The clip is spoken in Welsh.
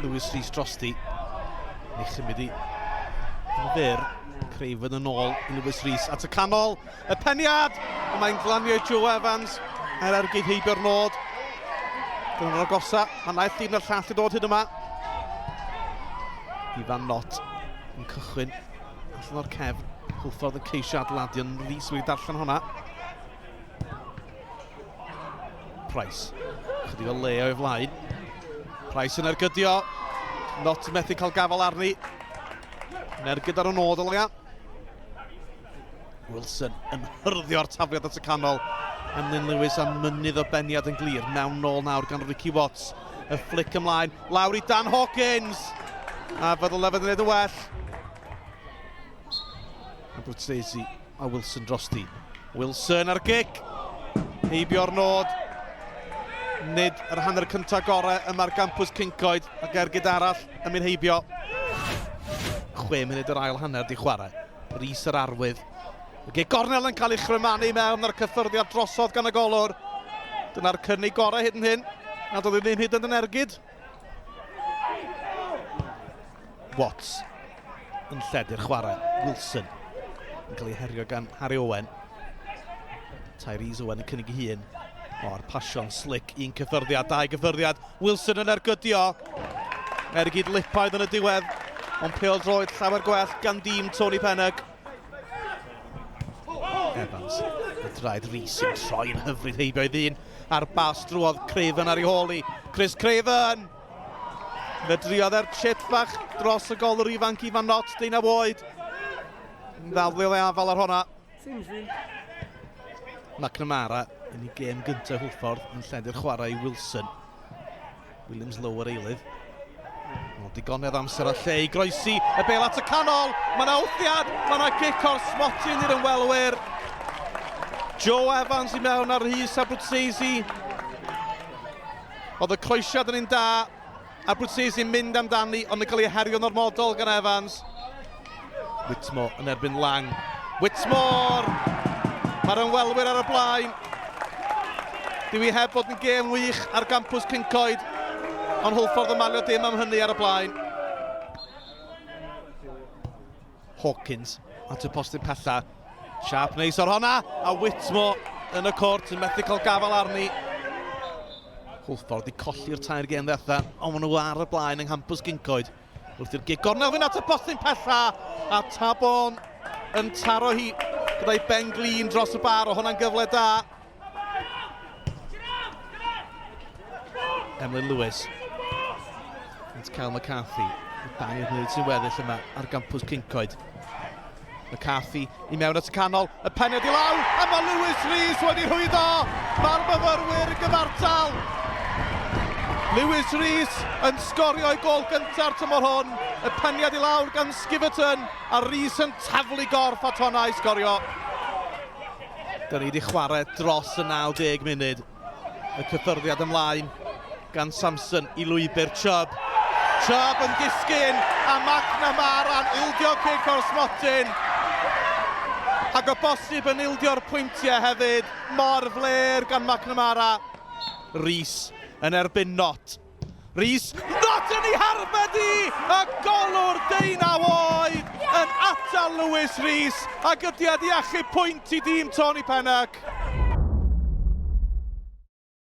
Lewis Rees drosti. Neu chymryd i yn fyr. Craven yn ôl i Lewis Rees at y canol. Y peniad! A mae'n glanio i Joe Evans er ergyd heibio'r nod. Dyna'r agosa. Mae naill dîm na'r llall yn dod hyd yma. Ifan Knott yn cychwyn allan o'r cefn. Hwlffordd yn ceisio adeiladu, ond Rees wedi darllen hwnna. Price. Chydig o le o'i flaen. Price yn ergydio. Not methu cael gafel arni. Yn ergyd ar y nod o leia. Wilson yn hyrddio'r tafliad at y canol. Emlyn Lewis a mynydd o beniad yn glir. Mewn nôl nawr gan Ricky Watts. Y flick ymlaen. Lawr i Dan Hawkins. A fyddwn lefydd yn gwneud yn well. Abruzzese a Wilson drosti. Wilson ar gic. Heibio'r nod. Nid yr hanner cyntaf gorau yma'r gampws Cyncoed ac ergyd arall yn mynd heibio. 6 munud yr ail hanner di chwarae. Rhys yr arwydd. Y gic gornel yn cael ei chrymanu mewn a'r cyffyrddiad drosodd gan y golwr. Dyna'r cynnig gorau hyd yn hyn. Nad oedd e ddim hyd yn ergyd. Watts yn lledu'r chwarae. Wilson yn cael ei herio gan Harry Owen. Tyrese Owen yn cynnig ei hun. O'r pasio'n slick, un cyffyrddiad, dau gyffyrddiad. Wilson yn ergydio. Er i gyd lipaidd yn y diwedd, ond pêl droed llawer gwell gan dîm Tony Pennock. Evans, y draed Rees yn troi'n hyfryd heibio i ddyn a'r bas drwodd Craven ar ei hôl i. Chris Craven! Fe driodd e'r chip bach dros y golwr ifanc Ifan Knott, 19 oed. Ddaflu ei afal ar honna. McNamara yn ei gêm gyntaf Hwlffordd yn lledu'r chwarae i Wilson. Williams Lowe yr eilydd. O, digonedd amser a lle i groesi y bel at y canol. Mae yna wthiad, mae yna gic o'r smotyn i'r ymwelwyr. Joe Evans i mewn ar Rhys Abruzzese. Oedd y croesiad yn un da, a Bruzzese yn mynd amdani, ond yn cael ei herio'n ormodol gan Evans. Whitmore yn erbyn Lang. Whitmore! Mae'r ymwelwyr ar y blaen. Dyw i heb fod yn gêm wych ar gampws Cyncoed, ond Hwlffordd yn malio dim am hynny ar y blaen. Hawkins at y postyn pella. Siap neis o'r honna, a Whitmore yn y cwrt yn methu cael gafael arni. Hwlffordd di colli'r tair gêm ddiwetha, ond maen nhw ar y blaen yng nghampws Gyncoed. Wrth i'r gig gornel fynd at y postyn pella, a Tabon yn taro hi gyda'i ben glin dros y bar, o hwnna'n gyfle da. Emlyn Lewis. At Kyle McCarthy. Y dair munud sy'n weddill yma ar gampws Cyncoed. McCarthy i mewn at y canol, y peniad i lawr, a mae Lewis Rees wedi rhwydo! Mae'r myfyrwyr yn gyfartal! Lewis Rees yn sgorio ei gol gyntaf tymor hwn, y peniad i lawr gan Skiverton, a Rees yn taflu gorff at honna i sgorio. Da ni wedi chwarae dros y 90 munud. Y cyffyrddiad ymlaen gan Samson i lwybr Chubb. Chubb yn disgyn a McNamara'n ildio cic o'r smotyn. Ac o bosib yn ildio'r pwyntiau hefyd. Mor fler gan McNamara. Rees yn erbyn Knott. Rhys Knott yn ei harbed i! Y golwr deunaw oed yn atal Lewis Rees ac ydy wedi achub pwynt i dîm Tony Pennock.